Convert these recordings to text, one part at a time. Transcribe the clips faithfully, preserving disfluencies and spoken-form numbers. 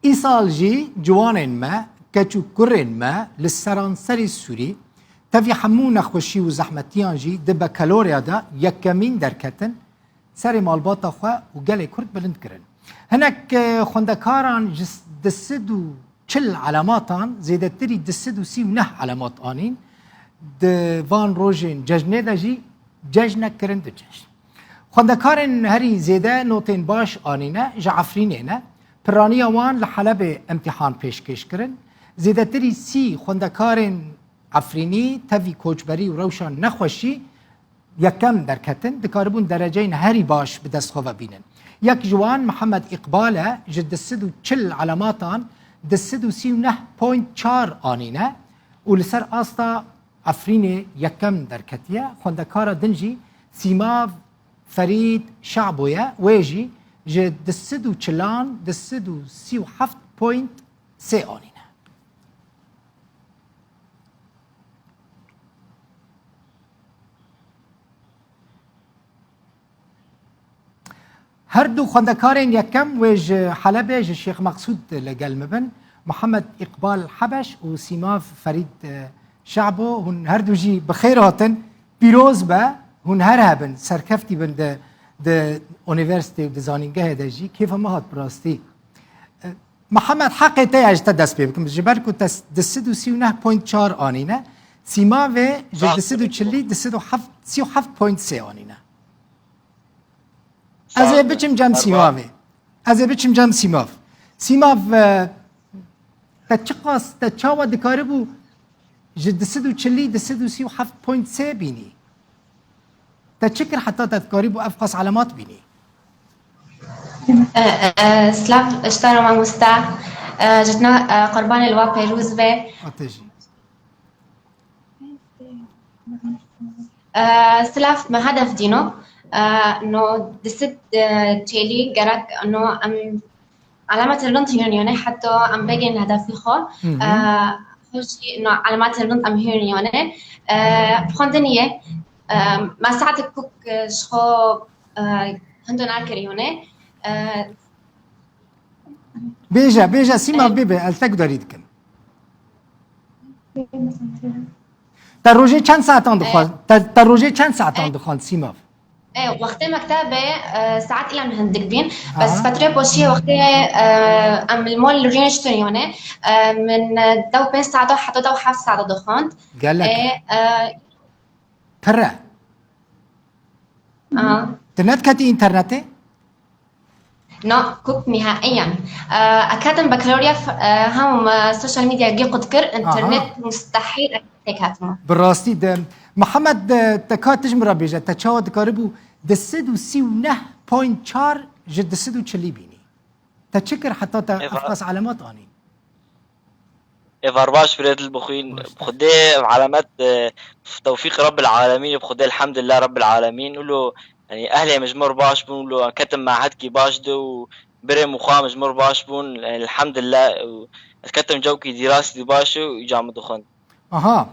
Îsal jî ciwanên me, keç û kurên me li seranserê Sûrî, tevî hemû nexweşî û zehmetiyan jî di bekalorya de yekemîn derketin, serê malbata xwe û gelê Kurd bilind kirin. Hinek, e, xwendekaran ji s-, di sed û çil elamatan zêdetirî di sed û sî û neh elamat anîn. Di van rojên cejnê de jî cejnek kirin du cejn. Xwendekarên herî zêde notên baş anîne ji Efrînê ne. Piraniya wan li Helebê imtîhan pêşkêş kirin. Zêdetirî sî xwendekarên Efrînî tevî koçberî û rewşa nexweşî yekem derketin, dikaribûn dereceyên herî baş bi dest xwe ve bînin. Yek ji wan Mihemed Îqbal e, ji di sed û çil elamatan di sed û sî û neh point çar anîne û li ser asta Efrînê yekem derketiye. Xwendekara din jî Sîmav Ferîd Şabo ye. Wê jî ji di sed û çilan di sed û sî û heft point sê anîne. Her du xwendekarên yekem wê ji Helebê, ji Şêx Meqsûd li gel me bin, Mihemed Îqbal Hebeş û Sîmav Ferîd, e, Şabo, hûn her du jî bi xêr hatin, pîroz be, hûn her hebin, serkeftî bin di, di unîversîte û di zanîngehê de jî. Kêfa me hat bi rastî. E, Mihemed, heqê te ye ji te dest pê bikim. Ji ber ku te s-, di sed û sî û neh point çar anîne, Sîmavê ji Sağ di sed û çilî di sed û heft, sî û heft point sê anîne. Ez ê biçim cem Sîmavê. Ez ê biçim cem Sîmav. Sîmav, e, te çiqas, te çawa dikaribû ji di sed û çilî di sed û sî û heft point sê bînî? Te çi kir heta te dikarîbû ev qas elemat bînî? E, e, silav ji te re mamoste. E, ji te re, e, qurbanê li we pêroz be. A te jî. E, silav me hedef dîno. E, no di sed, e, çêlî gerek no em elematên rind hînin yanê heta em bigihên hedefê xwe. Hı hı. E, xwe jî no elematên rind em hînin yanê. E, xwendinê ye. E, me saetek kuk, e, ji xwe, e, hindo nakir yanê. E, Bêje, bêje Sîmav, bê, bê, ez te gudarî dikim. Te rojê çend saetan dixwand? Te, te rojê çend saetan dixwand Sîmav? E, wextê mektebê, e, saet îlan hindik bîn. Bes fetrê poşiyê wextê, e, em li mol rûniştin yanê, e, min, e, dew pênc saeta heta dew heft saeta dixwand. Gelek. E, e, Pir e. Aha. Tu nediketî înternetê? Na, kuk nihaiyen. E, ez ketim bakalorya, e, hem, e, social media gî qut kir, internet mustehîl têketime. Bi rastî de. Mihemed, e, te ka tu ji min re bêje, te çawa dikaribû di sed û sî û neh point çar ji di sed û çilî bînî? Te çi kir heta te ev qas elemat anî? Êvar baş, birêt li bixwîn. Xwedê ev elemet, e, tewfîq Rabbil Alemîn, bi Xwedê elhamdulillah Rabbil Alemîn. Ulo, yani, ehlê min ji mir baş bûn, ulo ketim mehetkî baş de û birê min xwe min ji mir baş bûn. Yani, elhamdulillah, û ez ketim cewkî dîrasî baş û îca min dixwend. Aha.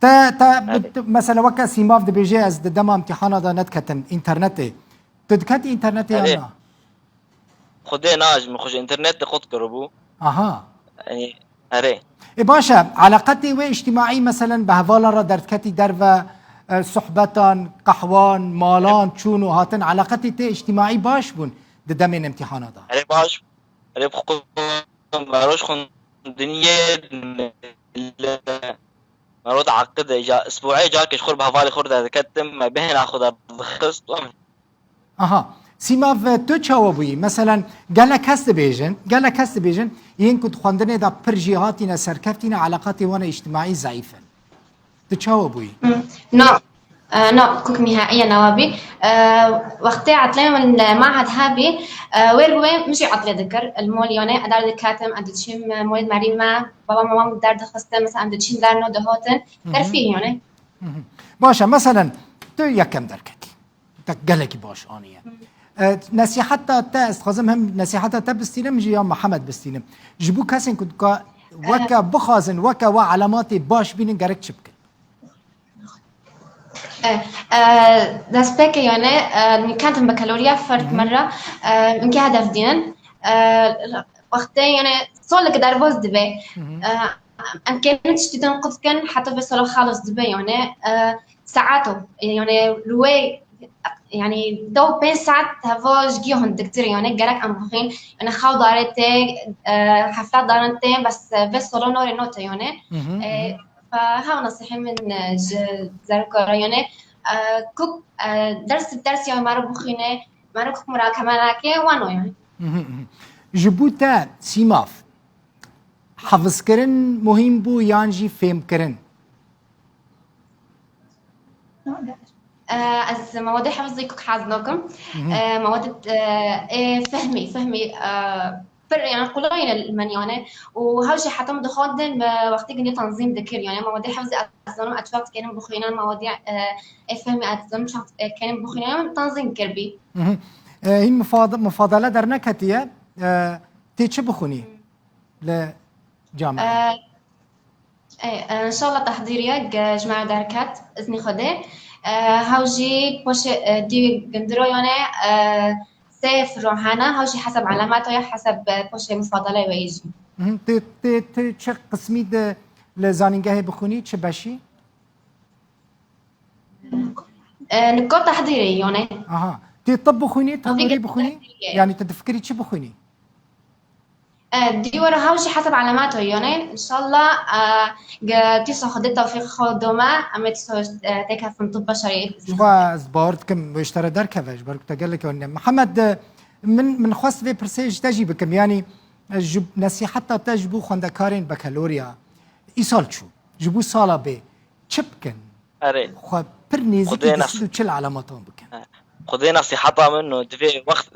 Te, te, Evet. tu, mesela weke Sîmav dibêje, ez di dema imtîhana de nediketim înternetê. Tu diketî înternetê yan Evet. na? Xwedê na, ji min xwe ji înternetê qut kiribû. Aha. Yani, erê. E, baş e, eleqetê wê îctimaî, meselen, bi hevalan re derdiketî derve, e, sohbetan, qehwan, malan, çûn û hatin, eleqetê te îctimaî baş bûn di demên imtîhana de? Erê baş, erê bi xwe me roj xwendiniyê, me roj eqide, îca isbuê carkê ji xwe re bi hevalê xwe re derdiketim, me bêhna xwe derdixist. Aha. Sîmav, tu çawa bûyî? Meselen, gelek kes dibêjin, gelek kes dibêjin, yên ku di xwendinê de pir jêhatî ne, serkeftî ne, eleqatê wan ê îctimaî zeîf in. Tu çawa bûyî? Hmm. No. E, no, kuk nihaiyen ewa bî. E, wextê etlê min li mahed hebî, e, wêr bi wê min jî etlê dikir. Li mol yanê edar diketim, em diçîm, e, molê merî me, baba mama min derdixistin, mesela em diçîn derno dihatin. Hı hı. Terfîh yanê. Hı hı. Baş e, meselen, tu yekem derketî. Te gelekî baş aniye. E, nesîheta te, ez dixwazim hem nesîheta te bistînim, jî ya Mihemed bistînim. Ji bo kesên ku dika-, weke bixwazin, weke we elematê baş bînin, gerek çi bikin? E, e, destpêkê yanê, e, min kendim bakaloriya ferd Hı hı. min re, e, min kê hedef dînin. E, wextê yani solek derbas dibe. Hı hı. E, em kêmin tiştî din qut kin heta vê sola xalas dibe yani. E, saeto yani li wê yani do pênc saet heva ji giya hindiktir yani gerek em bixwîn yani xew darê tê, e, hefla darin tê bes, e, vê sola norê note yani. Hı hı, E, hı hı. Fa hev nasîhê min, e, ji zarokara yani, e, kuk, e, ders bi ders ya mero bixwîne, mero kuk murakeme nake, wano yani. Mhm, mhm. Ji bo te Sîmav, hefizkirin muhîm bû yan jî fêmkirin? E, ez mewedê hefzî kuk hez nakim. Mhm. E, mewedê, e, ê fehmî, fehmî, e, pir, yani, qulay ne li min, yani. Û hew jî heta min dixwandin, me wextê gundî tanzîm dikir, yani, mewedê hefzî ez zanim, ez çax dikenim bixwînim, mewedê, e, ê fehmî ez zanim, çax, e, dikenim bixwînim, yani, tanzîm kir bî. Mhm. E, hîn mifad-, mifadele derneketiye, e, tê çi bixwînî li camê? E, Ê, e, înşallah tehdîriyek, e, ji me derket, iznî Xwedê. E, hew jî poşê, e, dî gundiro yone, e, sê firo hene, hew jî heseb elameta ya, heseb, e, poşê mufadele wê jî. Mhm. Tê, tê, tê çi qismî de li zanîngehê bixwînî, çi beşî? E, niko tehdîrê yone. Aha. Tê tib bixwînî, tibûrî bixwînî? Tehdîrê. Yani tu difikirî çi bixwînî? E, dîwara hew jî heseb elameta yone. Înşallah, e, ge tîsa Xwedê tewfîq xwe dome, em ê tîsa, e, têkefin tib beşerî. Ji xwe ez bawer dikim wê ji te re derkeve, ji ber ku te gelek yone. Mihemed, e, min, min xwest vê pirsê ji te jî bikim. Yani, e, ji nesîheta te ji bo xwendekarên bekelorya îsal çû. Ji bo sala bê çi bikin? Erê. Xwe pir nêzîkî Xwedê di nas- sed û çil elamatan bikin. He. Xwedê nasîheta min û divê wext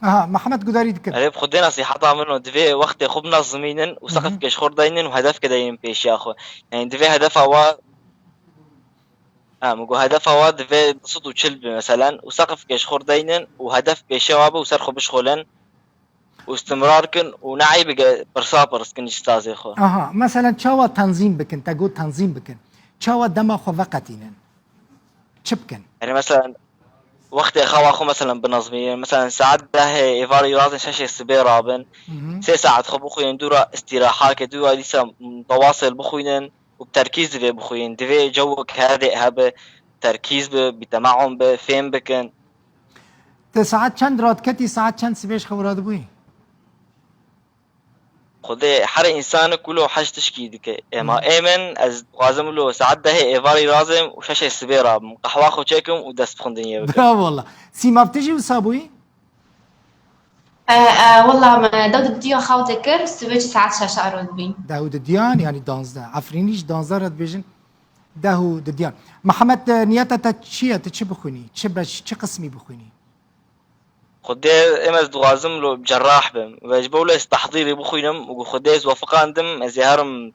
Aha, Mihemed gudarî dikim. Erê, bi Xwedê nasîheta min û divê wextê xwe binezimînin û Hı hı. seqifkê ji xwe deynin û hedefkê deynin pêşiya xwe. Yani divê hedefa wa, ha, min got hedefa wa divê du sed û çil be meselen û seqifkê ji xwe deynin û hedef pêşiya wa be û ser xwe bişxulin û istimrar kin û neeybige pirsa pirs kin ji stazê xwe. Aha, meselen çawa tenzîm bikin, te got tenzîm bikin. Çawa dema xwe veqetînin? Çi bikin? Yani mesela wextê xewa xwe mesela binezmînin. Mesela saet dehê êvarî razin şeşê sibê rabin. Hı hı. Sê saet xwe bixwînin, dû ra îstîraha ke, dû ra dîsa tewasêl bixwînin û bi terkîz divê bixwînin. Divê cewek herdê hebe, terkîz bi, bîtemaum bi, fêm bikin. Te saet çend radiketî, saet çend sibê ji xew radibûyî? Xwedê her însanik wilo hej tişkî dike. Ema Hmm. ê min, ez dixwazim wilo saet dehê êvarî razim û şeşê sibê rabim. Qehwa xwe çêkim û dest bi xwendinê bikim. Bravo wala. Sîmav, tu jî wisa bûyî? E, e, wala me dew didiya xew dikir, sibê jî saet şeş ero dibîn. Dew didiyan, yani danzdeh. Efrînî jî danzdeh re dibêjin. Deh û didiyan. Mihemed, e, niyeta te çi ye? Tu çi bixwînî? Çi beş, çi qismî bixwînî? Xwedê em ez dixwazim lo cerrah bim. Ve ji bo wilo ez tehdîrî bixwînim û Xwedê ez wefiqandim, ez ê herim,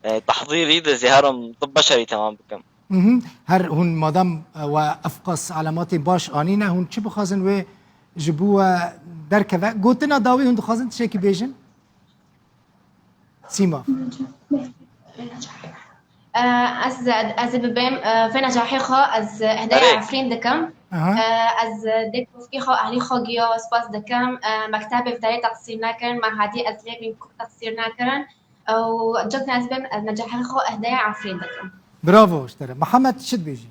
e, tehdîrî de ez ê herim tib beşerî temam bikim. Mhm. Her hûn madem, e, we evqas elematê baş anîne, hûn çi bixwazin wê ji bo we derkeve? Gotina dawî hûn dixwazin tiştekî bêjin? Sîma. E, ez, ez ê bibêm, e, vê necahê xwe ez ehdeya Erê. Efrîn dikim. Aha. E, ez dê kovkê xwe, ehlî xwe giya spas dikim. E, mektebê vê derê teqsîr nekirin, me hadî ez lê bîn kuk teqsîr nekirin. E, û cotna ez bêm, ez necahê xwe ehdeya Efrîn dikim. Bravo ji te re. Mihemed, çi dibêjî?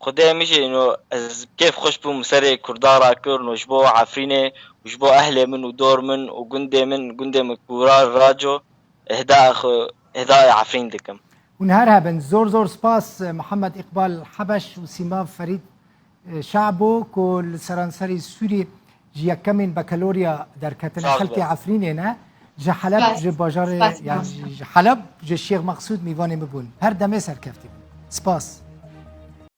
Xwedê min jî ino ez kêf xweş bûm serê Kurda rakirin û ji bo Efrînê û ji bo ehlê min û dor min û gundê min, gundê min Kûra Raco, ihda xwe, ihdayê Efrîn dikim. Hûn her hebin. Zor zor spas, Mihemed Îqbal Hebeş û Sîma Ferîd. Şabo ku li seranserî Sûrî ji yekemên bekelorya derketine, Sağ ol. Xelkê Efrînê ne, ji Heleb, Spas. Ji bajarê, Spas. Yan ji Heleb, ji Şêx Meqsûd mîvanê min bûn. Her demê serkeftî bin. Spas.